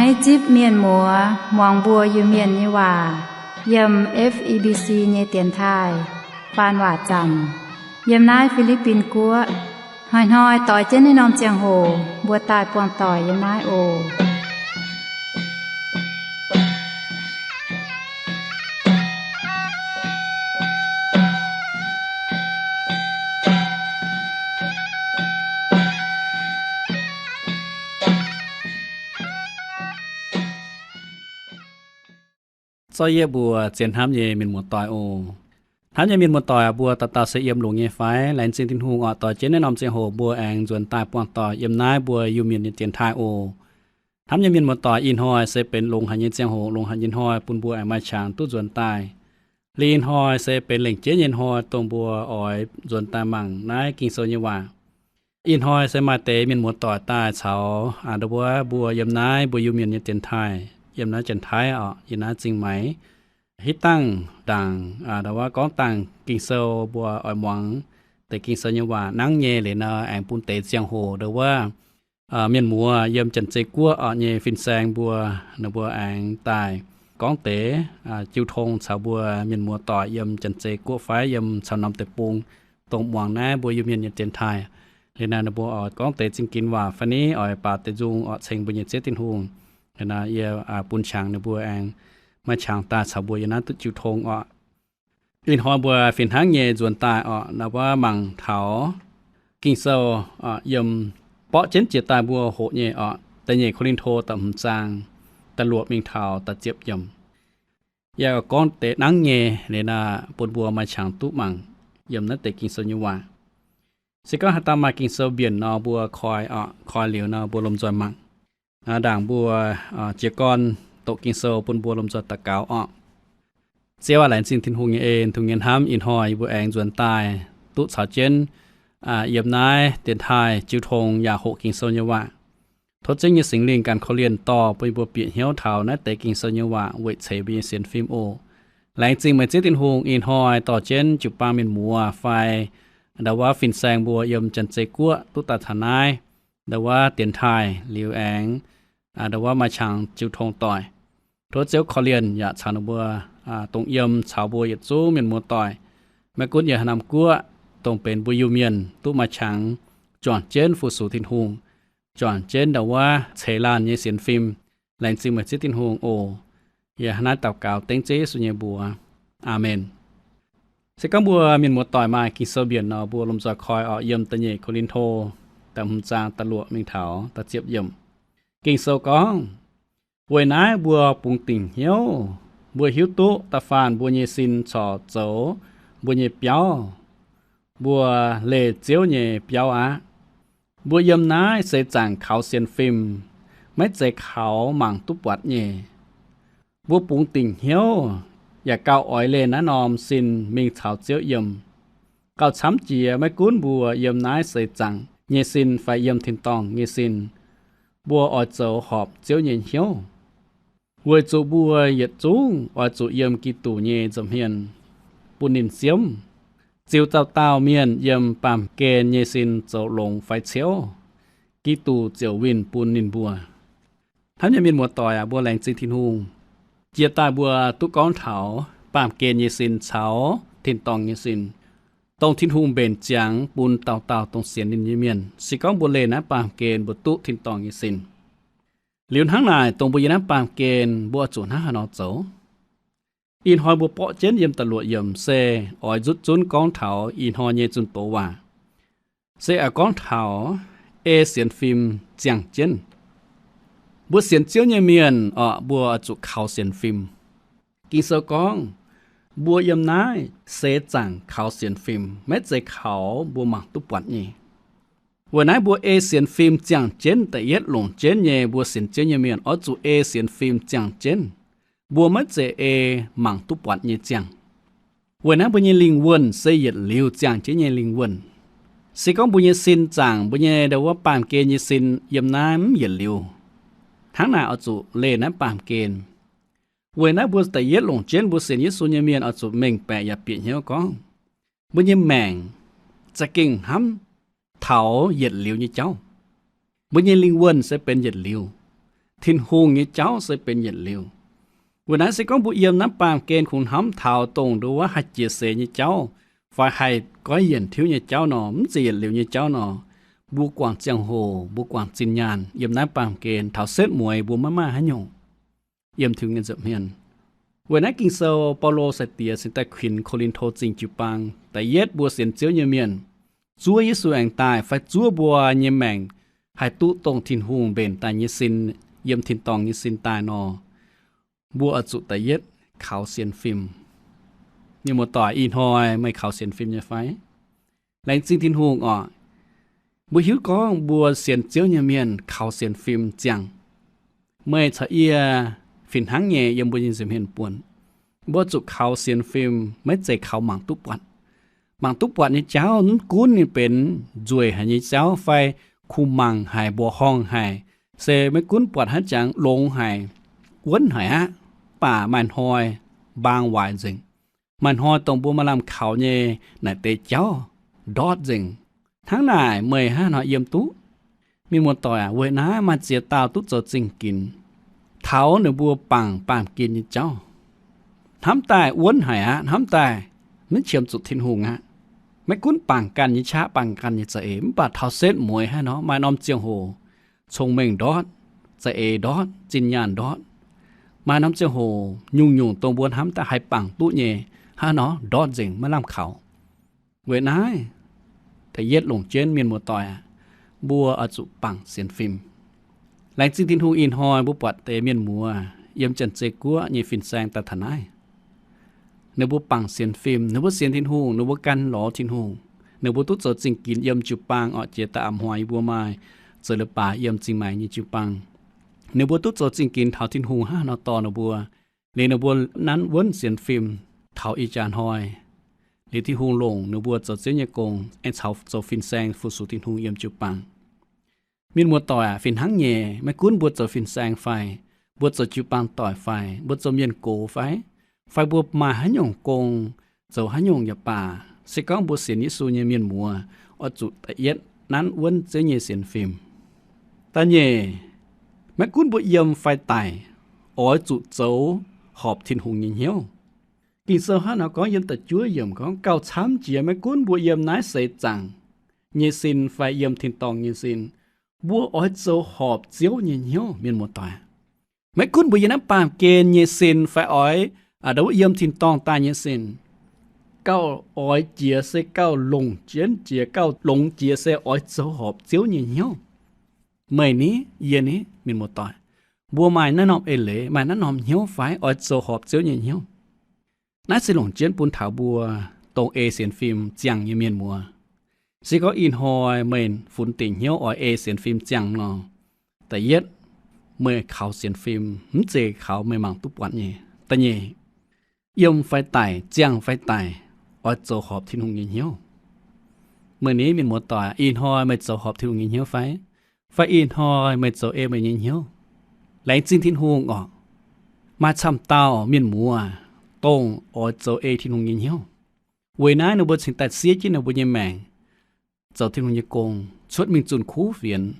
Naaiv zipv mienh muoz muangx mbuo Iu-Mienh nyei waac yiem F E B C nyei dienx taaih faan waac zanc yiem naaiv Fi^li^bin Guoqv. Hnoi-hnoi doix jienv naaiv norm ziangh hoc mbuo daaih buangh doic yiem naaiv oc. Zorqv yie mbuox zien hnamv nyei mienh muoz-doic oc. Hnamv nyei mienh muoz-doic aac, mbuo dauh dauh se yiem longx nyei fai? Laengz zingh Tin-Hungh oc, doix jienv naaiv norm ziangh hoc mbuo aengx nzuonx daaih buangh doic yiem naaiv mbuo Iu-Mienh nyei dienx taaih oc. Hnamv nyei mienh muoz-doic, ih hnoi se benx longx haic nyei ziangh hoc, longx haic nyei hnoi bun mbuo aengx maaih qangx duqv nzuonx daaih. Liuz ih hnoi se benx lengc jeiv nyei hnoi dongh mbuo oix nzuonx daaih mangc naaiv Ging-Sou nyei waac. Ih hnoi se maaih deix mienh muoz-doic daaih caux ndo wuov mbuo yiem naaiv mbuo Iu-Mienh nyei dienx taaih, yiem naaiv Janx-Taiv oc, yiem naaiv Zingh Maix, hitv dangh ndaangc ndo wuov gorngv dangh Ging-Sou, mbuo oix muangx deix Ging-Sou nyei waac nangv nyei liuz nor, aengx bun deix ziangh hoc ndo wuov mienh muoz yiem Janx-Zei Guoqv oc nyei fin-saeng mbuo, ninh mbuo aengx daaih gorngv deix jiu tong caux mbuo mienh muoz-doic yiem Janx-Zei Guoqv fai yiem caux norm deic-bung, dongh muangx naaiv mbuo Iu-Mienh nyei dienx taaih. Liuz naaiv ninh mbuo oix gorngv deix zingh ginx waac fai ni oix baaux deix nzung oc, ceng mbuo nyei Ziouv Tin-Hungh. Liuz naaiv yie bun qangx ninh mbuo aengx maaih qangx daaih caux mbuo yiem naaiv duqv jiu tong oc. Ih hnoi mbuo fih hnangv nyei nzuonx daaih oc, ndo wuov mangc taux Ging-Sou yiem, borqv jienv jiex daaih mbuo hoqc nyei oc, da'nyeic Ko^lin^to da'hmz zaang da'luoqc mingh taux da'ziepc yiemc. Yie gorngv deix nangv nyei liuz naaiv bun mbuo maaih qangx duqv mangc yiem naaiv deix Ging-Sou nyei waac. Se gorngv haaix dauh maaih Ging-Sou mbienc nor, mbuo koi oc, koi liuz nor mbuo lomh nzoih mangc. Ndaangc mbuo jiez gorn doqc Ging-Sou bun mbuo lomh nzoih daux gaux oc. Ziouv aac, laengz zingh Tin-Hungh nyei en, Tin-Hungh nyei hnamv, ih hnoi yie mbuo aengx nzuonx daaih duqv caux jienv yiem naaiv dienx taaih jiu tong yaac hoqc Ging-Sou nyei waac. Tov Ziouv nyei Singx Lingh ganh korv-lienh dorh bun yie mbuo bieqc hnyouv taux naaiv deix Ging-Sou nyei waac weic ceix mbuo nyei sienx fim oc. Laengz zingh meih Ziouv Tin-Hungh, ih hnoi dorh jienv jiu-baang mienh muoz fai ndo wuov fin-saeng mbuo yiem Janx-Zei Guoqv duqv daaih taux naaiv ndo wuov dienx taaih liuz aengx ndo wuov maaih qangx jiu tong doic. Tov Ziouv korv-lienh yaac caux ninh mbuo dongh yiem caux mbuo yietc zungv mienh muoz-doic. Maiv gunv yiem haaix norm guoqv, dongh benx mbuo Iu-Mienh duqv maaih qangx juangc jienv fu-sux Tin-Hungh, juangc jienv ndo wuov ceix laanh nyei sienx fim. Laengz zingh meih Ziouv Tin-Hungh oc. Yie hnangv naaiv daux gaux dengv Ziouv Yesu nyei mbuox. Aamen. Se gorngv mbuo mienh muoz-doic maaih Ging-Sou mbienc nor, mbuo lomh nzoih koi oc, yiem da'nyeic Ko^lin^to da'hmz zaang da'luoqc mingh taux da'ziepc yiemc. Ging-Sou gorngv, weic naaiv mbuo bungx dingc hnyouv, mbuo hiuv duqv da'faanh mbuo nyei sin corc zoux mbuo nyei biauv, mbuo leih Ziouv nyei biauv aqv. Mbuo yiem naaiv seix zaangc kaux sienx fim, maiv zeiz kaux mangc duqv buatc nyei. Mbuo bungx dingc hnyouv yaac gauh oix leih naaiv norm sin mingh caux Ziouv yiem. Gauh camv jiex maiv gunv mbuo yiem naaiv seix zaangc nyei sin fai yiem tin-dorngh nyei sin, mbuo oix zoux horpc Ziouv nyei hnyouv. Weic zuqc mbuo yietc zungv oix zuqc yiem Giduc nyei nza'hmien bun ninh siemv, ziux dauh dauh mienh yiem baamh gen nyei sin zoux longx fai ciouv, Giduc ziouc winh bun ninh mbuo. Hnamv nyei mienh muoz-doic aac, mbuo laengz zingh Tin-Hungh. Jiex daaih mbuo duqv gorngv taux baamh gen nyei sin caux tin-dorngh nyei sin, dongh Tin-Hungh mbenc ziangx bun dauh dauh dongh sienx ninh nyei mienh. Se gorngv mbuo leih naaiv baamh gen, mbuo duqv tin-dorngh nyei sin. Liuz hnangv naaic, dongh mbuo yiem naaiv baamh gen, mbuo oix zuqc hnangv haaix nor zoux? Ih hnoi mbuo borqv jienv yiem da'luoqc yiemc se oix nzutv zunv gorngv taux ih hnoi nyei zunh doz waac. Se aengx gorngv taux ei sienx fim ziangh jienv. Mbuo sienx Ziouv nyei mienh oc, mbuo oix zuqc kaux sienx fim. Ging-Sou gorngv, mbuo yiem naaiv seix zaangc kaux sienx fim, maiv zeiz kaux mbuo mangc duqv buatc nyei. Weic naaiv mbuo ei sienx fim ziangh jienv, da'yietv longc jienv nyei, mbuo sienx Ziouv nyei mienh oix zuqc ei sienx fim ziangh jienv. Mbuo maiv zeiz ei mangc duqv buatc nyei ziangh. Weic naaiv mbuo nyei lingh wuonh se yietc liuz ziangh jienv nyei lingh wuonh. Se gorngv mbuo nyei sin zaangc, mbuo nyei ndo wuov baamh gen nyei sin yiem naaiv mv yietc liuz. Hnangv naaic oix zuqc leih naaiv baamh gen. Weic naaiv mbuo da'yietv longc jienv mbuo sienx Yesu nyei mienh oix zuqc mengh baeqc yaac bieqc hnyouv gorngv, mbuo nyei maengc za'gengh hnamv taux yietc liuz nyei jauv. Mbuo nyei lingh wuonh se benx yietc liuz. Tin-Hungh nyei jauv se benx yietc liuz. Weic naaiv se gorngv mbuo yiem naaiv baamh gen kungx hnamv taux dongh nduov haih jiex seix nyei jauv fai haih goiv yienc tiuv nyei jauv nor, mv zeiz yietc liuz nyei jauv nor, mbuo guangc ziangh hoc, mbuo guangc zinh nyaanh yiem naaiv baamh gen taux setv mueiz mbuo maiv maaih haaix nyungc yiem Tin-Hungh nyei nza'hmien. Weic naaiv Ging-Sou Baulo sai-diex cingx daaih kuinx Ko^lin^to Zingh jiu-baang da'yietv mbuo sienx Ziouv nyei mienh, zuov Yesu aengx daaih fai zuov mbuo nyei maengc haih duqv dongh Tin-Hungh mbenc daaih nyei sin yiem tin-dorngh nyei sin daaih nor, mbuo oix zuqc da'yietv kaux sienx fim. Mienh muoz-doic, ih hnoi meih kaux sienx fim nyei fai? Laengz zingh Tin-Hungh oc. Mbuo hiuv gorngv mbuo sienx Ziouv nyei mienh kaux sienx fim ziangh. Meih caux yie fih hnangv nyei yiem mbuo nyei nza'hmien buonc, mbuo zuqc kaux sienx fim, maiv zeiz kaux mangc duqv buatc. Mangc duqv buatc nyei jauv mv gunv ninh benx nzueic haic nyei jauv fai kuh mangc haic, mbuoqc horngh haic, se maiv gunv buatc hnangv jangx longx haic, wuonv haic aqv, mv baac maaih hnoi mbaang waaic nzengc. Maaih hnoi dongh mbuo maaih lamh kaux nyei naaic deix jauv ndortv nzengc. Hnangv naaic meih hnangv haaix nor yiem duqv? Mienh muoz-doic aac, weic naaiv maaih ziex dauh duqv zoux zingh ginx taux ninh mbuo bangc baamh gen nyei jauv. Hnamv daaih wuonv haic aqv, hnamv daaih maiv qiemx zuqc Tin-Hungh aqv. Maiv gunv bangc ganh nyei qaqv, bangc ganh nyei za'eix, mv baac taux setv mueiz hnangv nor, maaih norm ziangh hoc cong-mengh ndortv, za'eix ndortv, zinh nyaanh ndortv. Maaih norm ziangh hoc nyungc-nyungc dongh mbuo hnamv daaih haih bangc duqv nyei hnangv nor ndortv nzengc, maiv lamh kaux. Weic naaiv, da'yietv longc jienv mienh muoz-doic aac, mbuo oix zuqc bangc sienx fim. Laengz zingh Tin-Hungh ih hnoi mbuo buatc deix mienh muoz yiem Janx-Zei Guoqv nyei fin-saeng daaih taux naaiv. Ninh mbuo bangc sienx fim, ninh mbuo sienx Tin-Hungh, ninh mbuo gan lorz Tin-Hungh. Ninh mbuo duqv zoux zingh ginx yiem jiu-baang orqc, jiex daaih a'hnoi yie mbuo maaih zoux leiz-baaix yiem Zingh Maengx nyei jiu-baang. Ninh mbuo duqv zoux zingh ginx taux Tin-Hungh hnangv haaix nor dorh ninh mbuo, liuz ninh mbuo nanv wuonv sienx fim taux ih jaax hnoi. Liuz Tin-Hungh longc ninh mbuo zoux Ziouv nyei gong, aengx caux zoux fin-saeng fu-sux Tin-Hungh yiem jiu-baang. Mienh muoz-doic aac, fih hnangv nyei, maiv gunv mbuo zoux fin-saeng fai, mbuo zoux jiu-baang doic fai, mbuo zoux mienh gox fai, fai mbuo maaih haaix nyungc gong, zoux haaix nyungc yaac baac, se gorngv mbuo sienx Yesu nyei mienh muoz, oix zuqc da'yietv nanv wuonv Ziouv nyei sienx fim. Da'nyeic, maiv gunv mbuo yiem fai daic, oix zuqc zoux horpc Tin-Hungh nyei hnyouv. Ging-Sou hnangv nor gorngv yiem da'juov yiemc gorngv, gauh camv jiex maiv gunv mbuo yiem naaiv seix zaangc nyei sin fai yiem tin-dorngh nyei sin, mbuo oix zoux horpc Ziouv nyei hnyouv, mienh muoz-doic. Maiv gunv mbuo yiem naaiv baamh gen nyei sin fai oix, aa, wuov yiem tin-dorngh daaih nyei sin, gauh oix jiex se gauh longc jienv jiex, gauh longx jiex se oix zoux horpc Ziouv nyei hnyouv. Meih ni, yie ni, mienh muoz-doic, mbuo maaih naaiv norm eix leiz, maaih naaiv norm hnyouv fai oix zoux horpc Ziouv nyei hnyouv? Naaiv se longc jienv bun taux mbuo dongh ei sienx fim ziangh nyei mienh muoz. Se gorngv ih hnoi meih funx dingc hnyouv oix ei sienx fim ziangh nor, da'yietv, meih kaux sienx fim mv zeiz kaux meih mangc duqv buatc nyei. Da'nyeic, yiem fai daic, ziangh fai daic, oix zoux horpc Tin-Hungh nyei hnyouv. Meih ni, mienh muoz-doic, ih hnoi meih zoux horpc Tin-Hungh nyei hnyouv fai? Fai ih hnoi meih zoux ei meih nyei hnyouv? Laengz zingh Tin-Hungh orqc, maaih camv dauh mienh muoz dongh oix zoux ei Tin-Hungh nyei hnyouv. Weic naaiv ninh mbuo cingx daaih siev jienv ninh mbuo nyei maengc zoux Tin-Hungh nyei gong cuotv mingh zunh kuv fienx,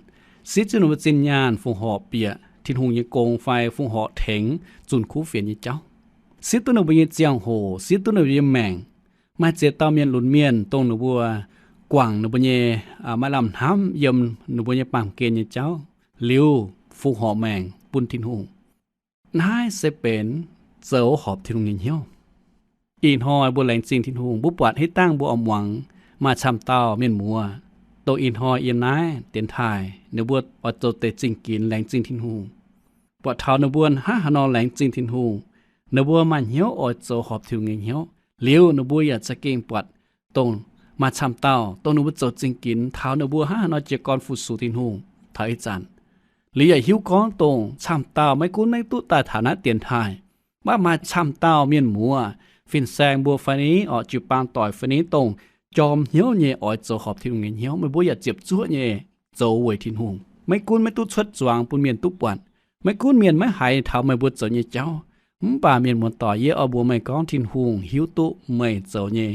siev jienv ninh mbuo zinh nyaanh fongc horc bieqc Tin-Hungh nyei gong fai fongc horc tengx zunh kuv fienx nyei jauv. Siev duqv ninh mbuo nyei ziangh hoc, siev duqv ninh mbuo nyei maengc. Maaih ziex dauh mienh lunx mienh dongh ninh mbuo guangc ninh mbuo nyei, aa, maaih lamh hnamv yiem ninh mbuo nyei baamh gen nyei jauv liuz, fongc horc maengc bun Tin-Hungh. Naaiv se benx zoux horpc Tin-Hungh nyei hnyouv. Ih hnoi mbuo laengz zingh Tin-Hungh, mbuo buatc hitv dangh mbuo oix muangx maaih camv dauh mienh muoz, dongh ih hnoi yiem naaiv dienx taaih, ninh mbuo oix zoux deix zingh ginx laengz zingh Tin-Hungh. Buatc taux ninh mbuo hnangv haaix nor laengz zingh Tin-Hungh, ninh mbuo maaih hnyouv oix zoux horpc Tin-Hungh nyei hnyouv. Liuz ninh mbuo yaac za'gengh buatc dongh maaih camv dauh, dongh ninh mbuo zoux zingh ginx taux ninh mbuo hnangv haaix nor jiez gorn fu-sux Tin-Hungh taux ih zanc. Liuz yaac hiuv gorngv dongh camv dauh maiv gunv maiv duqv daaih taux naaiv dienx taaih, maiv maaih camv dauh mienh muoz, fin-saeng mbuo fai ni, orqc, jiu-baang doic fai ni, dongh jorm hnyouv nyei oix zoux horpc Tin-Hungh nyei hnyouv, meih mbuo yaac ziepc zuoqv nyei zoux weic Tin-Hungh. Maiv gunv maiv duqv cuotv zuangx bun mienh duqv buatc, maiv gunv mienh maiv haiz taux meih mbuo zoux nyei jauv, mv baac mienh muoz-doic, yie oix mbuox meih gorngv Tin-Hungh hiuv duqv meih zoux nyei.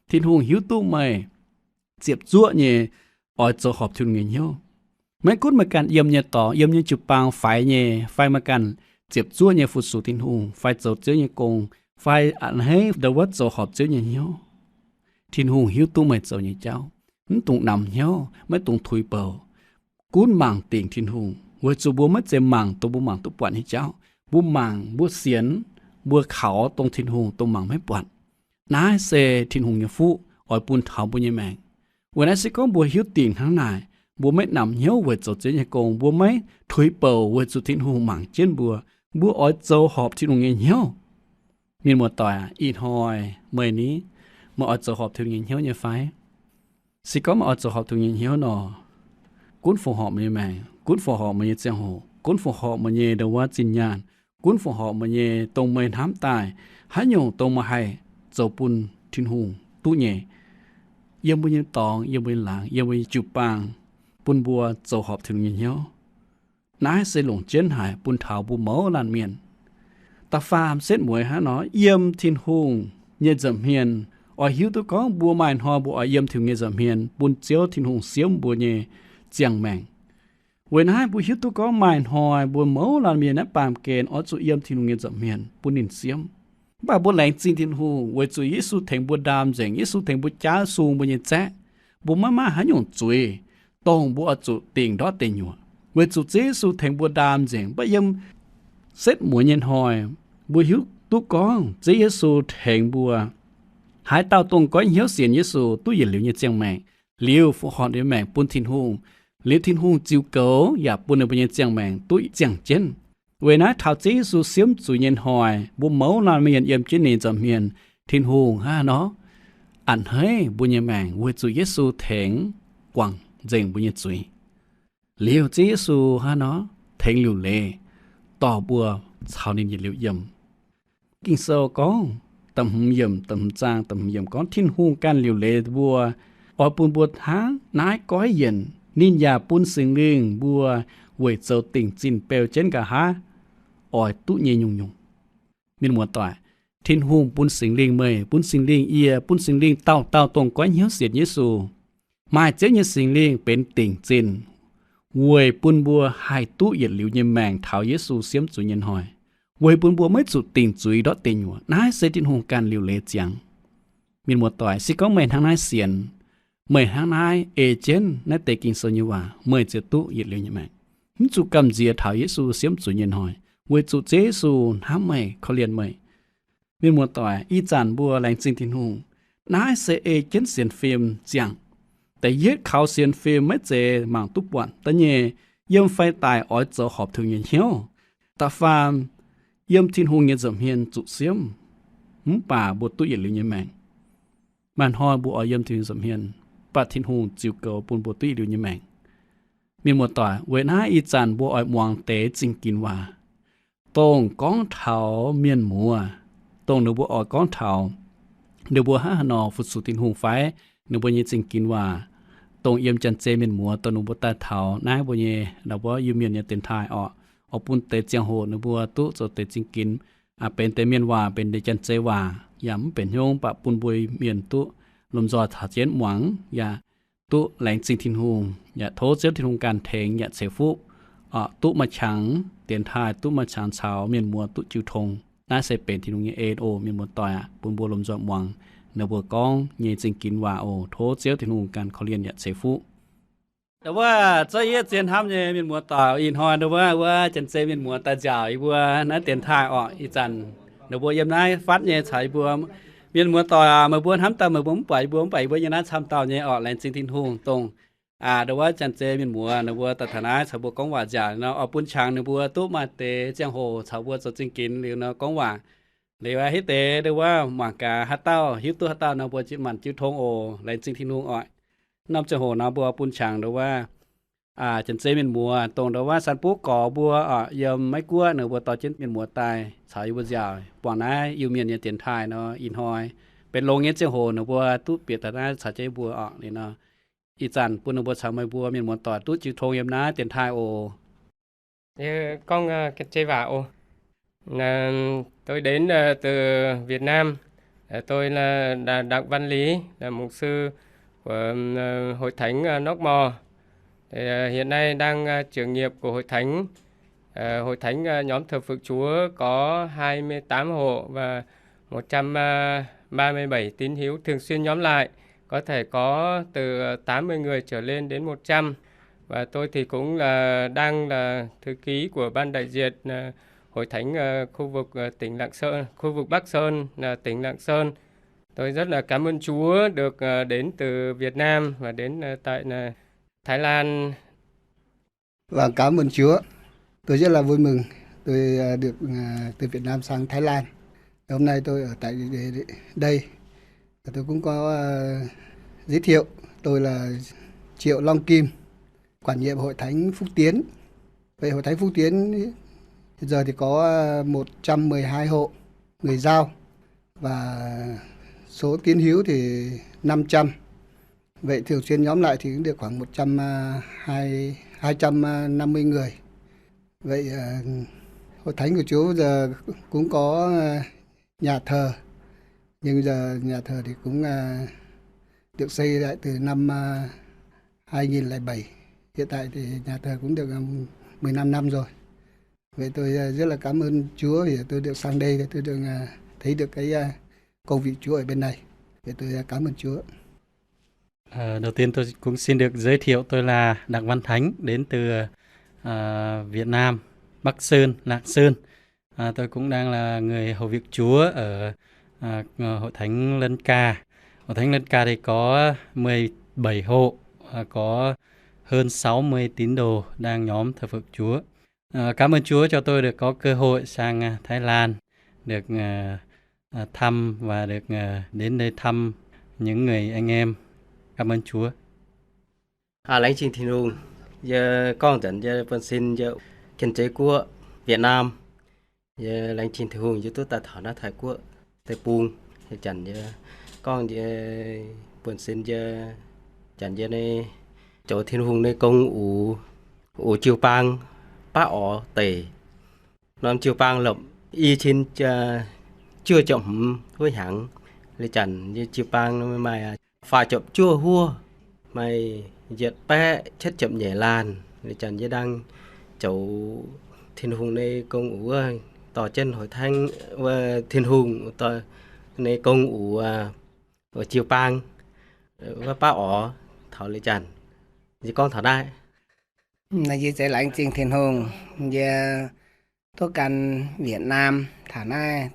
Tin-Hungh hiuv duqv meih ziepc zuoqv nyei oix zoux horpc Tin-Hungh nyei hnyouv. Maiv gunv meih ganh yiem nyei dorngx, yiem nyei jiu-baang faix nyei, fai meih ganh ziepc zuoqv nyei fu-sux Tin-Hungh, fai zoux Ziouv nyei gong, fai a'hneiv ndau wuov zoux horpc Ziouv nyei hnyouv, Tin-Hungh hiuv duqv meih zoux nyei jauv. Mv dungx namx hnyouv, maiv dungx tuix bouc. Gunv mangc dingc Tin-Hungh, weic zuqc mbuo maiv zeiz mangc dongh mbuo mangc duqv buatc nyei jauv. Mbuo mangc, mbuo sienx, mbuo kaux dongh Tin-Hungh dongh mangc maiv buatc. Naaiv se Tin-Hungh nyei fuqv oix bun taux mbuo nyei maengc. Weic naaiv se gorngv mbuo hiuv dingc hnangv naaic, mbuo maiv namx hnyouv weic zoux Ziouv nyei gong, mbuo maiv tuix bouc weic zuqc Tin-Hungh mangc jienv mbuo, mbuo oix zoux horpc Tin-Hungh nyei hnyouv. Mienh muoz-doic, ih hnoi meih ni, meih oix zoux horpc Tin-Hungh nyei hnyouv nyei fai? Se gorngv meih oix zoux horpc Tin-Hungh nyei hnyouv nor, gunv fongc horc meih nyei maengc, gunv fongc horc meih nyei ziangh hoc, gunv fongc horc meih nyei ndau wuov zinh nyaanh, gunv fongc horc meih nyei dongh meih hnamv daaih, haaix nyungc dongh meih haih zoux bun Tin-Hungh duqv nyei, yiem mbuo nyei dorngx, yiem mbuo nyei laangz, yiem mbuo nyei jiu-baang, bun mbuo zoux horpc Tin-Hungh nyei hnyouv. Naaiv se longc jienv haic bun taux mbuo mouz laanh mienh. Da'faam setv mueiz hnangv nor, yiem Tin-Hungh nyei nza'hmien oix hiuv duqv gorngv mbuo maaih hnoi mbuo oix yiem Tin-Hungh nyei nza'hmien bun Ziouv Tin-Hungh siemv mbuo nyei ziangh maengc. Weic naaiv mbuo hiuv duqv gorngv maaih hnoi mbuo mouz laanh mienh naaiv baamh gen oix zuqc yiem Tin-Hungh nyei nza'hmien bun ninh siemv. Mv baac mbuo laengz zingh Tin-Hungh weic zuqc Yesu tengx mbuo ndaam nzengc, Yesu tengx mbuo jaav sung mbuo nyei zaeqv. Mbuo maiv maaih haaix nyungc zuiz dongh mbuo oix zuqc dingc ndortv deic nyuoqc, weic zuqc Ziouv Yesu tengx mbuo ndaam nzengc. Mv baac yiem setv mueiz nyei hnoi, mbuo hiuv duqv gorngv Ziouv Yesu tengx mbuo, haaix dauh dongh goiv hnyouv sienx Yesu duqv yietc liuz nyei ziangh maengc, liuz fongc horc ninh nyei maengc bun Tin-Hungh, liuz Tin-Hungh ziux goux yaac bun ninh mbuo nyei ziangh maengc duqv ziangh jienv. Weic naaiv taux Ziouv Yesu siemv zuiz nyei hnoi, mbuo mouz laanh mienh yiem jienv ninh nza'hmien, Tin-Hungh hnangv nor a'hneiv mbuo nyei maengc weic zuqc Yesu tengx guangc nzengc mbuo nyei zuiz. Liuz Ziouv Yesu hnangv nor tengx liuc leiz dorh mbuo caux ninh yietc liuz yiem. Ging-Sou gorngv, da'hmz yiemc, da'hmz zaang, da'hmz yiemc gorngv, Tin-Hungh ganh liuc leiz mbuo, oix bun mbuo hnangv naaiv goiv yienc. Ninh yaac bun Singx Lingh mbuo weic zoux dingc zinh beu jienv nqa'haav oix duqv nyei nyungc-nyungc. Mienh muoz-doic, Tin-Hungh bun Singx Lingh meih, bun Singx Lingh yie, bun Singx Lingh dauh dauh dongh goiv hnyouv sienx Yesu, maaih Ziouv nyei Singx Lingh benx dingc zinh, weic bun mbuo haih duqv yietc liuz nyei maengc taux Yesu siemv zuiz nyei hnoi, weic bun mbuo maiv zuqc dingc zuiz ndortv deic nyuoqc. Naaiv se Tin-Hungh ganh liuc leiz ziangx. Mienh muoz-doic, se gorngv meih hnangv naaiv sienx, meih hnangv naaiv ei jienv naaiv deix Ging-Sou nyei waac, meih ziouc duqv yietc liuz nyei maengc, mv zuqc gamh nziex taux Yesu siemv zuiz nyei hnoi, weic zuqc Ziouv Yesu hnamv meih, korv-lienh meih. Mienh muoz-doic, ih zanc mbuo laengz zingh Tin-Hungh, naaiv se ei jienv sienx fim ziangh. Da'yietv kaux sienx fim maiv zeiz mangc duqv buatc. Da'nyeic, yiem fai daic oix zoux horpc Tin-Hungh nyei hnyouv. Da'faam, yiem Tin-Hungh nyei nza'hmien zuqc siemv, mv baac mbuo duqv yietc liuz nyei maengc. Maaih hnoi mbuo oix yiem Tin-Hungh nza'hmien, mv baac Tin-Hungh ziux goux bun mbuo duqv yietc liuz nyei maengc. Mienh muoz-doic, weic naaiv ih zanc mbuo oix muangx deix zingh ginx waac, dongh gorngv taux mienh muoz, dongh ninh mbuo oix gorngv taux ninh mbuo hnangv haaix nor fu-sux Tin-Hungh fai ninh mbuo nyei zingh ginx waac, dongh yiem janx-zei mienh muoz dongh ninh mbuo daaih taux naaiv mbuo nyei, naaiv mbuo Iu-Mienh nyei dienx taaih orqc, oix bun deix ziangh hoc ninh mbuo duqv zoux deix zingh ginx, benx deix mienh waac, benx deix janx-zei waac, yaac mv benx hnyouv, mv baac bun mbuo mienh duqv lomh nzoih caux jienv muangx, yaac duqv laengz zingh Tin-Hungh, yaac tov Ziouv Tin-Hungh ganh tengx yaac ceix fuqv, duqv maaih qangx dienx taaih, duqv maaih qangx caux mienh muoz duqv jiu tong. Naaiv se benx Tin-Hungh nyei en oc. Mienh muoz-doic aac, bun mbuo lomh nzoih muangx ninh mbuo gorngv nyei zingh ginx waac oc. Tov Ziouv Tin-Hungh ganh korv-lienh yaac ceix fuqv. Ndau wuov, zouv yie zien hnamv nyei mienh muoz-doic, ih hnoi ndau wuov wuov janx-zei mienh muoz daaih nziaauc yie mbuo naaiv dienx taaih orqc. Ih zanc ninh mbuo yiem naaiv fatv nyei caux yie mbuo. Mienh muoz-doic aac, meih mbuo hnamv daaih meih mbuo mv buatc yie mbuo, mv baac yie mbuo yiem naaiv camv dauh nyei orqc. Laengz zingh Tin-Hungh dongh ndau wuov janx-zei mienh muoz ninh mbuo daaih taux naaiv caux mbuo gorngv waac nziaauc nor, oix bun qangx ninh mbuo duqv maaih deix ziangh hoc caux mbuo zoux zingh ginx liuz nor gorngv waac. Liuz aqv, hitv deix ndau wuov mangc gaax haaix dauh hiuv duqv haaix dauh nor mbuo manc jiu tong oc. Laengz zingh Tin-Hungh orqc. Norm ziangh hoc nor mbuo bun qangx ndau wuov janx-zei mienh muoz dongh ndau wuov san buv gorx mbuo orqc, yiem Meiv Guoqv ninh mbuo dorh jienv mienh muoz daaih caux yie mbuo nziaauc buangh naaiv Iu-Mienh nyei dienx taaih nor, ih hnoi benx longx nyei ziangh hoc ninh mbuo duqv bieqc daaih naaiv caux jienv yie mbuo orqc. Liuz nor, ih zanc bun ninh mbuo caux meih mbuo mienh muoz-doic duqv jiu tong yiem naaiv dienx taaih oc. Yie gorngv janx-zei waac oc. Tôi đến từ Việt Nam. Tôi là Đặng Văn Lý, là mục sư của Hội Thánh Knoxmore. Thì, ờ, hiện nay đang, ờ, trưởng nhiệm của hội thánh. Ờ, hội thánh, ờ, nhóm thờ phượng Chúa có hai mươi tám hộ và một trăm ba mươi bảy tín hữu thường xuyên nhóm lại, có thể có từ, ờ, tám mươi người trở lên đến một trăm. Và tôi thì cũng là đang là thư ký của ban đại diện, ờ, hội thánh, ờ, khu vực, ờ, tỉnh Lạng Sơn, khu vực Bắc Sơn, ờ, tỉnh Lạng Sơn. Tôi rất là cảm ơn Chúa được, ờ, đến từ Việt Nam và đến, ờ, tại, ờ, Thái Lan. Và cảm ơn Chúa. Tôi rất là vui mừng. Tôi, ờ, được, ờ, từ Việt Nam sang Thái Lan. Hôm nay tôi ở tại đây. Tôi cũng có, ờ, giới thiệu. Tôi là Triệu Long Kim, quản nhiệm Hội Thánh Phúc Tiến. Vậy Hội Thánh Phúc Tiến hiện giờ thì có, ờ, một trăm mười hai hộ người Dao và số tín hữu thì năm trăm. Vậy thường xuyên nhóm lại thì cũng được khoảng một trăm, à, hai, hai trăm năm mươi người. Vậy, à, Hội Thánh của Chúa giờ cũng có, à, nhà thờ. Nhưng giờ nhà thờ thì cũng, à, được xây lại từ năm, à, hai nghìn lẻ bảy. Hiện tại thì nhà thờ cũng được, à, mười lăm năm rồi. Vậy tôi, à, rất là cảm ơn Chúa vì tôi được sang đây, tôi được, à, thấy được cái, à, công việc Chúa ở bên này. Vậy tôi, à, cảm ơn Chúa. Ờ, đầu tiên tôi cũng xin được giới thiệu tôi là Đặng Văn Thánh, đến từ, ờ, Việt Nam, Bắc Sơn, Lạng Sơn. À, tôi cũng đang là người hầu việc Chúa ở, à, Hội Thánh Lân Ca. Hội Thánh Lân Ca thì có mười bảy hộ, à, có hơn sáu mươi tín đồ đang nhóm thờ phượng Chúa. À, cảm ơn Chúa cho tôi được có cơ hội sang, à, Thái Lan, được, à, à, thăm và được, à, đến đây thăm những người anh em. Cảm ơn Chúa. À, laengz zingh Tin-Hungh, yie gorngv nzengc yie buonv-sin yie Janx-Zei Guoqv, Việt Nam. Yie laengz zingh Tin-Hungh yie duqv daaih taux naaiv Taiv-Guoqv deic-bung. Yie janx yie gorngv yie buonv-sin yie janx yie nyei zoux Tin-Hungh nyei gong oc, oc jiu-baang baav orx deic. Norm jiu-baang lopc i cin juov ziepc hmz wuov hnyangx. Liuz janx yie jiu-baang maaih faah ziepc juov huov, maaih yietc baeqv cietv ziepc nyeic laanh. Liuz janx yie dangh zoux Tin-Hungh nyei gong oc wuov, dorh jienv hoz tengv wuov Tin-Hungh nyei gong oc, oc jiu-baang wuov baav orx taux liuz janx. Yie gorngv taux naaiv. Yie zeiz laengz zingh Tin-Hungh, yie duqv gan Việt Nam taux naaiv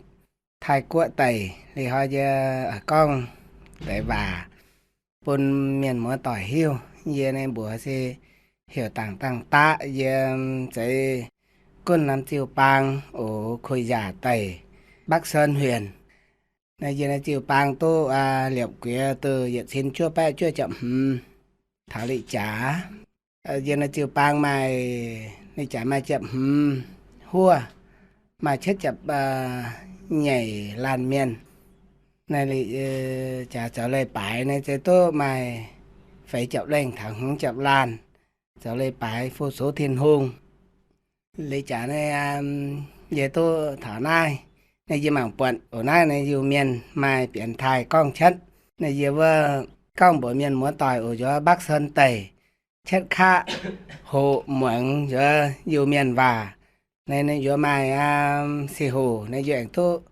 Taiv-Guoqv deic, liuz hnoi yie oix gorngv deix waac bun mienh muoz-doic hiuv. Yie nyei mbuox se heuc Dangc Dangh Daqv, yie zeiz gunv norm jiu-baang oc Kuh Nzaac deic, Bắc Sơn Huyền. Naaiv yie nyei jiu-baang duqv liepc guiex duqv yietc cin juov baeqv juov ziepc hmz taux liqc jaax. Yie nyei jiu-baang maaih liqc jaax maaih ziepc hmz huov, maaih cietv ziepc nyeic laanh mienh. Naaiv liqc jaax zoux leiz-baaix naaiv zeiz duqv maaih feix ziepc lengh taux hmz ziepc laanh. Zoux leiz-baaix fu-sux Tin-Hungh. Liqc jaax naaiv yie duqv taux naaiv, naaiv yie mangc buatc oc naaiv nyei Iu-Mienh maaih bienx taaih gorngv cietv. Naaiv yie wuov gorngv mbuox mienh muoz-doic oc nzuonx Bắc Sơn deic, cietv kaqv hoqc muangx nzuonx Iu-Mienh waac. Naaiv ninh nzuonx maaih si hoc naaiv yie aengx duqv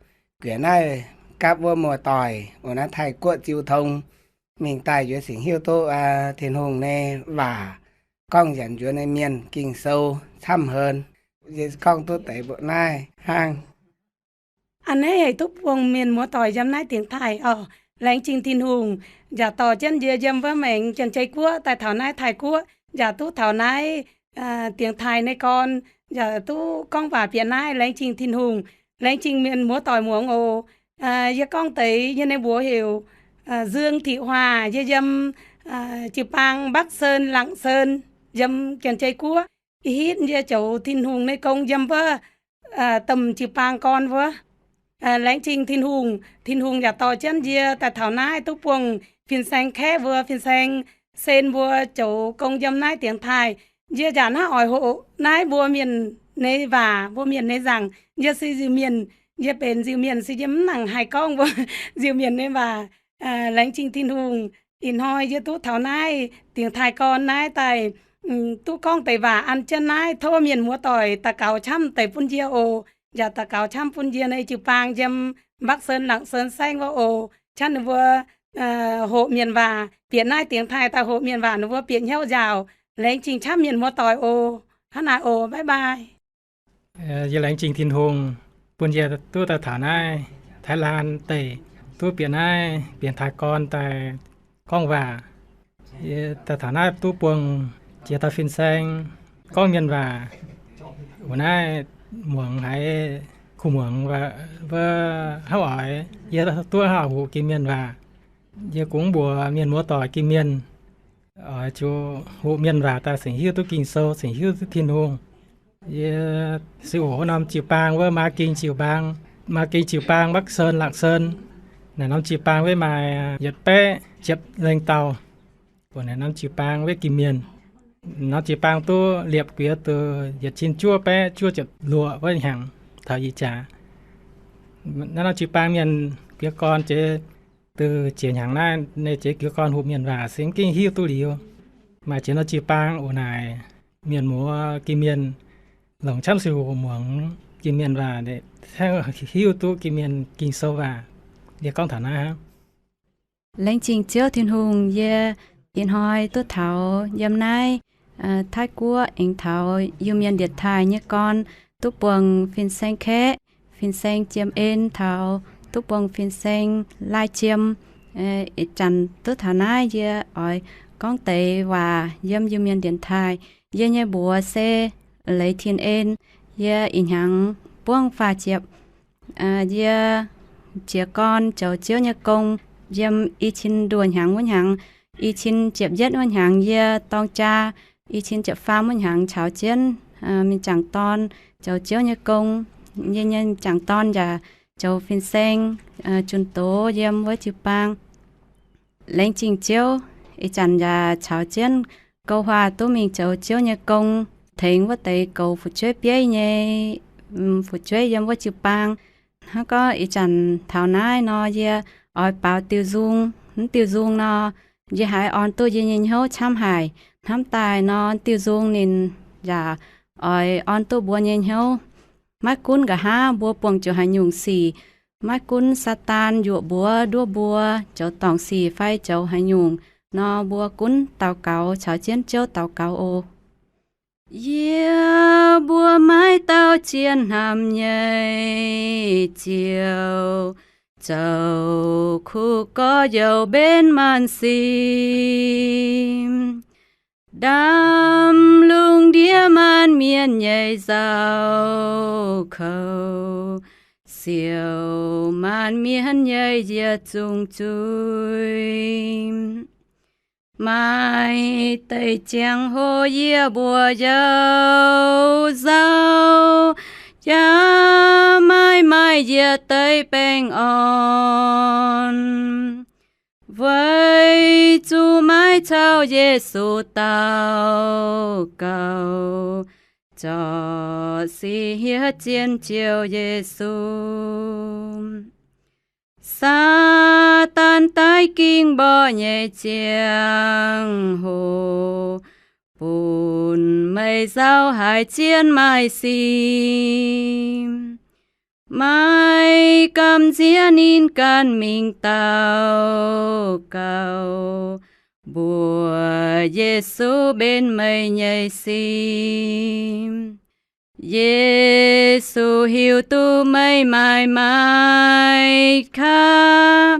guiex naaiv gapv wuov muoz-doic oc naaiv Taiv-Guoqv jiu tong mingh daaih nzuonx singx hiuv duqv Tin-Hungh nyei waac gorngv nzengc nzuonx nyei mienh Ging-Sou camv hlen. Yie gorngv duqv deix mbuoqc naaiv hnangv. A'hneiv haic duqv buangh mienh muoz-doic yiem naaiv dingx taaih oc. Laengz zingh Tin-Hungh, njaaux dorh jienv yie yiem wuov maengx Janx-Zei Guoqv daaih taux naaiv Taiv-Guoqv, njaaux duqv taux naaiv dingx taaih nyei gorn, njaaux duqv gorngv waac bieqc naaiv. Laengz zingh Tin-Hungh, laengz zingh mienh muoz-doic muangx oc. Yie gorngv deix, yie nyei mbuox heuc Dương Thị Hòa, yie yiem jiu-baang Bắc Sơn, Lạng Sơn, yiem Janx-Zei Guoqv. Ih hitv yie zoux Tin-Hungh nyei gong yiem wuov domh jiu-baang gorn wuov. Laengz zingh Tin-Hungh, Tin-Hungh yaac dorh jienv yie daaih taux naaiv duqv buangh fin-saeng kaeqv mbuo, fin-saeng sen mbuo zoux gong yiem naaiv dingx taaih. Yie njaaux naaiv oix hoqc naaiv mbuo mienh nyei waac, mbuo mienh nyei nzaangc. Yie se Iu-Mienh, yie benx Iu-Mienh se yie mv nangc haih gorngv mbuo Iu-Mienh nyei waac. Laengz zingh Tin-Hungh, ih hnoi yie duqv taux naaiv dingx taaih gorn naaiv daaih duqv gorngv deix waac an jienv naaiv. Tov mienh muoz-doic daux gaux camv deix bun yie oc. Yaac daux gaux camv bun yie nyei jiu-baang yiem Mbakv Sen, Laangc Sen saengv wuov oc. Camv ninh mbuo hoqc mienh waac, bieqc naaiv dingx taaih daaih hoqc mienh waac, ninh mbuo bieqc hnyouv nziaauc. Laengz zingh camv mienh muoz-doic oc. Hnangv naaic oc, bye bye. Yie laengz zingh Tin-Hungh bun yie duqv daaih taux naaiv Thái Lan deic, duqv bieqc naaiv bieqc taaih gorn daaih gorngv waac. Yie daaih taux naaiv duqv buangh jiex dauh fin-saeng gorngv mienh waac. Wuov naaiv muangx haiz kuh muangx wuov hnangv oix, yie duqv haih hoqc Ging-Mienh waac. Yie gunv mbuox mienh muoz-doic Ging-Mienh oix zuqc hoqc mienh waac daaih cingx hiuv duqv Ging-Sou, cingx hiuv duqv Tin-Hungh. Yie se hoqc wuov norm jiu-baang wuov Maa Ging jiu-baang, Maa Ging jiu-baang Mbakv Sen, Laangc Sen. Naaiv norm jiu-baang wuov maaih yietc baeqv ziepc lengh dauh. Mbuo naaiv norm jiu-baang wuov Ging-Mienh, norm jiu-baang duqv liepc guiex duqv yietc cin juov baeqv juov ziepc luoqc wuov hnyangx taux ih jaax. Naaiv norm jiu-baang mienh guiex gorn jiex duqv jiex hnyangx naaiv, ninh jiex guiex gorn hoqc mienh waac se mv gengh hiuv duqv liuz. Maaih jiex norm jiu-baang oc naaic, mienh muoz Ging-Mienh longc camv se hoqc muangx Ging-Mienh waac, hiuv duqv Ging-Mienh Ging-Sou waac. Yie gorngv taux naaiv hnangv. Laengz zingh Ziouv Tin-Hungh, yie ih hnoi duqv taux yiem naaiv Taiv Guoqv aengx taux Iu-Mienh njiec taaih nyei gorn duqv buangh fin-saeng kaeqv, fin-saeng jiem en taux duqv buangh fin-saeng lai jiem. Ih zanc duqv taux naaiv yie oix gorngv deix waac yiem Iu-Mienh njiec taaih. Yie nyei mbuox se Leiz Tin En. Yie ih hnyangx buangv faah ziepc. Yie jiez gorn zoux Ziouv nyei gong yiem i cin nduoh hnyangx wuov hnyangx, i cin ziepc yietv wuov hnyangx yie dorng jaa, i cin ziepc faam wuov hnyangx caux jienv mienh jangc dorn zoux Ziouv nyei gong. Yie nyei jangc dorn yaac zoux fin-saeng zunh doz yiem wuov jiu-baang. Laengz zingh Ziouv, ih zanc yaac caux jienv gouv huaax duqv mingh zoux Ziouv nyei gong, tengx wuov deix goux fu'jueiv bieiv nyei fu'jueiv yiem wuov jiu-baang. Hnangv gorngv ih zanc taux naaiv nor, yie oix baaux diuh nzung. Mv diuh nzung nor, yie haiz orn duqv yie nyei hnyouv camv haic. Hnamv daaih nor, diuh nzung ninh yaac oix orn duqv mbuo nyei hnyouv. Maiv gunv nqa'haav mbuo buangh ziouc haaix nyungc sic, maiv gunv Saadaan yuoqc mbuox nduov mbuo zoux dorngc sic fai zoux haaix nyungc nor, mbuo gunv daux gaux caux jienv Ziouv daux gaux oc. Yie mbuo maiv dauh zien hnamv nyei Ziouv, zoux kuv gorx-youz mbenv maanc sic. Ndaamv-lungh ndiev maanc mienh nyei nzauh kouv, siouc maanc mienh nyei yietc zungv zuiz. Maaih deix ziangh hoc yie mbuo youh nzauh, yaac maaih maaih yietc deix baengh orn, weic zuqc maiv caux Yesu daux gaux, zorqv sic hietv zien Ziouv Yesu. Saadaan daiv ging mborqv nyei ziangh hoc, bun meih nzauh haiz zien maaih sic. Maaih gamh nziex ninh ganh mingh daux gaux, mbuox Yesu benx meih nyei sic. Yesu hiuv duqv meih maaih maiv kaav,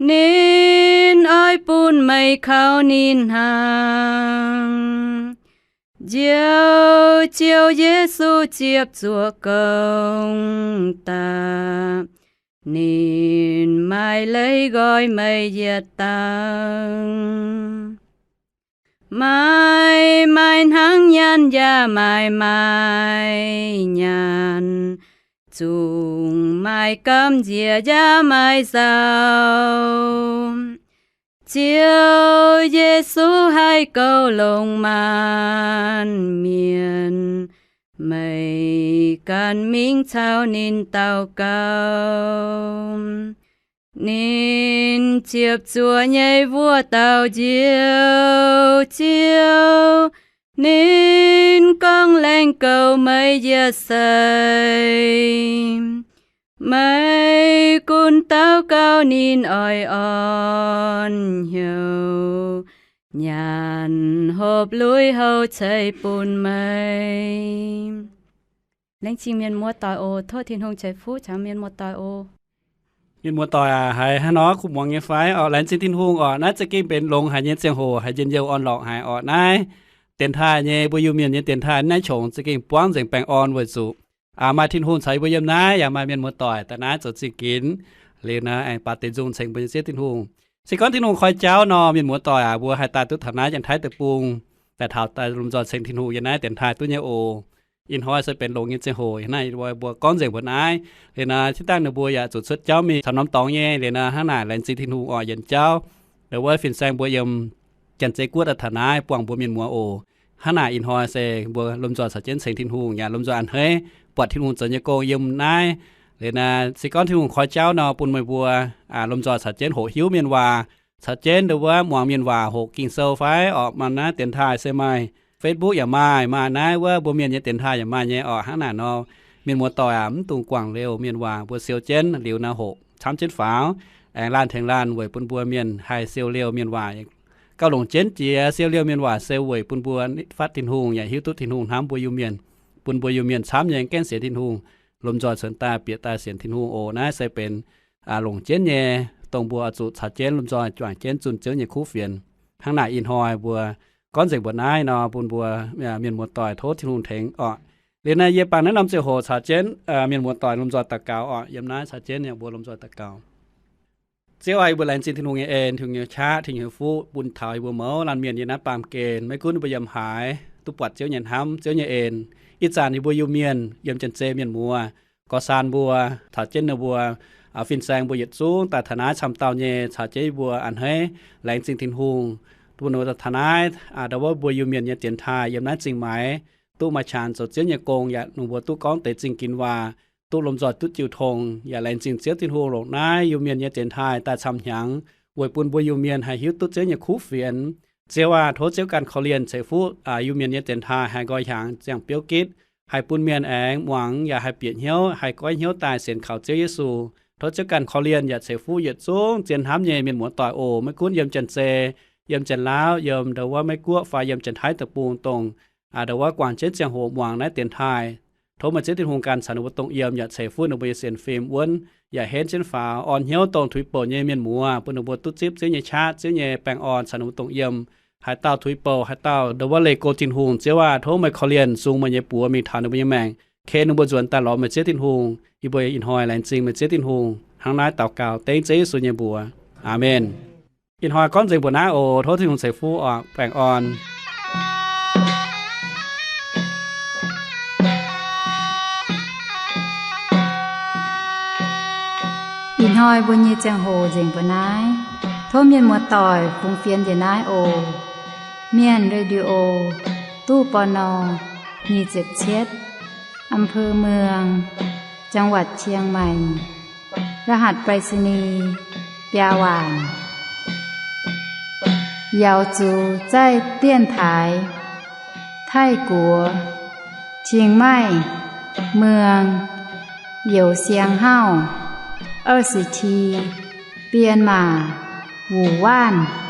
ninh oix bun meih kaux ninh hnaangx. Njoux Ziouv Yesu ziepc zuoqc gong daaih, ninh maaih leiz nqoi meih yietc dangh. Maaih maaih hnangv nyaanh yaac maaih maaih nyaanh, zungv maaih gamh nziex yaac maaih nzauh. Ziouv Yesu haih goux longx maanc mienh. Meih ganh mingh caux ninh daux gaux, ninh ziepc zuoqc nyei wuov dauh Njoux Ziouv, Ninh gorngv laengz goux meih njiec seix, meih gunv daux gaux ninh oix orn hnyouv nyanc hopv lui-houx ceix bun meih. Laengz zingh mienh muoz-doic oc. Tov Tin-Hungh ceix fuqv caux mienh muoz-doic oc. Mienh muoz-doic aac, haiz hnangv nor kuv muangx nyei fai orqc? Laengz zingh Tin-Hungh orqc, naaiv za'gengh benx longx haic nyei ziangh hoc, haiz njien-youh orn-lorqc haic orqc. Naaiv dienx taaih nyei, mbuo Iu-Mienh nyei dienx taaih naaiv qongx za'gengh buangv nzengc baengh orn weic zuqc maaih Tin-Hungh caux yie mbuo yiem naaiv, yaac maaih mienh muoz-doic daaih naaiv zoux zingh ginx. Liuz naaiv aengx baac deix nzung cengx mbuo nyei Ziouv Tin-Hungh. Se gorngv Tin-Hungh koi jauv nor, mienh muoz-doic aac, mbuo haih daaih duqv taux naaiv Janx-Taiv deic-bung, daaih taux daaih lomh nzoih ceng Tin-Hungh yiem naaiv dienx taaih duqv nyei oc. Ih hnoi se benx longx nyei ziangh hoc, ih hnoi mbuo gorngv nzengc mbuo naaiv. Liuz nor, zinh dangh ninh mbuo yaac zuqc cuotv jauv mingh caux norm dorngx nyei. Liuz nor, hnangv naaic laengz zingh Tin-Hungh orqc, yienc jauv ndau wuov fin-saeng mbuo yiem Janx-Zei Guoqv daaih taux naaiv buangh mbuo mienh muoz oc. Hnangv naaic ih hnoi se mbuo lomh nzoih caux jienv ceng Tin-Hungh, yaac lomh nzoih a'hneiv buatc Tin-Hungh zoux nyei gong yiem naaiv. Liuz nor, se gorngv Tin-Hungh koi jauv nor, bun meih mbuo lomh nzoih caux jienv hoqc hiuv mienh waac, caux jienv ndau wuov muangx mienh waac hoqc Ging-Sou fai orqc. Maaih naaiv dienx taaih se maaih Facebook yaac maaih, maaih naaiv wuov mbuo mienh nyei dienx taaih yaac maaih nyei orqc. Hnangv naaic nor, mienh muoz-doic aac, mv dungx guangc liouh mienh waac, mbuo siou jienv liuz nor hoqc camv jienv faaux, aengx laanh tengx laanh weic bun mbuo mienh haih siou liouh mienh waac. Gauh longc jienv jiex siou liouh mienh waac se weic bun mbuo nitv fatv Tin-Hungh yaac hiuv duqv Tin-Hungh hnamv mbuo Iu-Mienh, bun mbuo Iu-Mienh camv nyei gaengh sienx Tin-Hungh, lomh nzoi cuotv daaih bieqc daaih sienx Tin-Hungh oc. Naaiv se benx longc jienv nyei, dongh mbuo oix zuqc caux jienv lomh nzoih juangc jienv zunh Ziouv nyei kuv fienx. Hnangv naaic ih hnoi mbuo gorngv nzengc mbuox naaiv nor, bun mbuo mienh muoz-doic tov Tin-Hungh tengx orqc. Liuz naaiv yie bangc naaiv norm ziangh hoc caux jienv mienh muoz-doic lomh nzoih daux gaux orqc. Yiem naaiv caux jienv yaac mbuo lomh nzoih daux gaux. Ziouv aac, yie mbuo laengz zingh Tin-Hungh nyei en, Tin-Hungh nyei qaqv, Tin-Hungh nyei fuqv bun taux yie mbuo mouz laanh mienh yiem naaiv baamh gen. Maiv gunv yie mbuo yiem haaix, duqv buatc Ziouv nyei hnamv, Ziouv nyei en. Ih zanc yie mbuo Iu-Mienh yiem Janx-Zei mienh muoz, Gor Saan mbuo, caux jienv ninh mbuo fin-saeng mbuo yietc zungv daaih taux naaiv camv dauh nyei, caux jienv yie mbuo a'hneiv laengz zingh Tin-Hungh, bun ninh mbuo taux naaiv ndau wuov mbuo Iu-Mienh nyei dienx taaih yiem naaiv zingh maaiz duqv maaih qangx zoux Ziouv nyei gong, yaac ninh mbuo duqv gorngv deix zingh ginx waac, duqv lomh nzoih duqv jiu tong. Yaac laengz zingh Ziouv Tin-Hungh longc naaiv Iu-Mienh nyei dienx taaih daaih camv hnyangx, weic bun mbuo Iu-Mienh haih hiuv duqv Ziouv nyei kuv fienx. Ziouv aac, tov Ziouv ganh korv-lienh ceix fuqv Iu-Mienh nyei dienx taaih haih nqoi hiaangx ziangh biouv gitv, haih bun mienh aengx muangx yaac haih bieqc hnyouv, haih goiv hnyouv daaih sienx kaux Ziouv Yesu. Tov Ziouv ganh korv-lienh yaac ceix fuqv yietc zungv zien hnamv nyei mienh muoz-doic oc. Maiv gunv yiem Janx-Zei, yiem Janx-Laauv, yiem ndau wuov Meiv-Guoqv fai yiem Janx-Taiv deic-bung, dongh ndau wuov guangc jienv ziangh hoc muangx naaiv dienx taaih. Tov meih Ziouv Tin-Hungh ganh caux ninh mbuo dongh yiem yaac ceix fuqv ninh mbuo nyei sienx fim wuonv yaac henv jienv faaux, orn hnyouv dongh tuix bouc nyei mienh muoz, bun ninh mbuo duqv zipv Ziouv nyei qaqv, Ziouv nyei baengh orn caux ninh mbuo dongh yiem. Haaix dauh tuix bouc, haaix dauh ndau wuov leih go Tin-Hungh, Ziouv aac, tov meih korv-lienh sung meih nyei buoz mingh taux ninh mbuo nyei maengc, ken ninh mbuo nzuonx daaih lorz meih Ziouv Tin-Hungh. Yie mbuo ih hnoi laengz zingh meih Ziouv Tin-Hungh. Hnangv naaiv daux gaux dengv Ziouv Yesu nyei mbuox. Aamen. Ih hnoi gorngv nzengc mbuox naaiv oc. Tov Tin-Hungh ceix fuqv orqc, baengh orn. Ih hnoi mbuo nyei ziangh hoc nzengc mbuox naaiv. Tov mienh muoz-doic fungx fienx njiec naaiv oc. Mienh Radio, ตู้ ปณ. nyic ziepc cietv, อำเภอเมือง จังหวัดเชียงใหม่ รหัสไปรษณีย์ biaa waanc. Yaux zuqc zaih dienx taaix Taiv-Guoqv, Chiang Mai, เมือง Youz Siang Hauv, 二十七, 编码 Wu Wanv.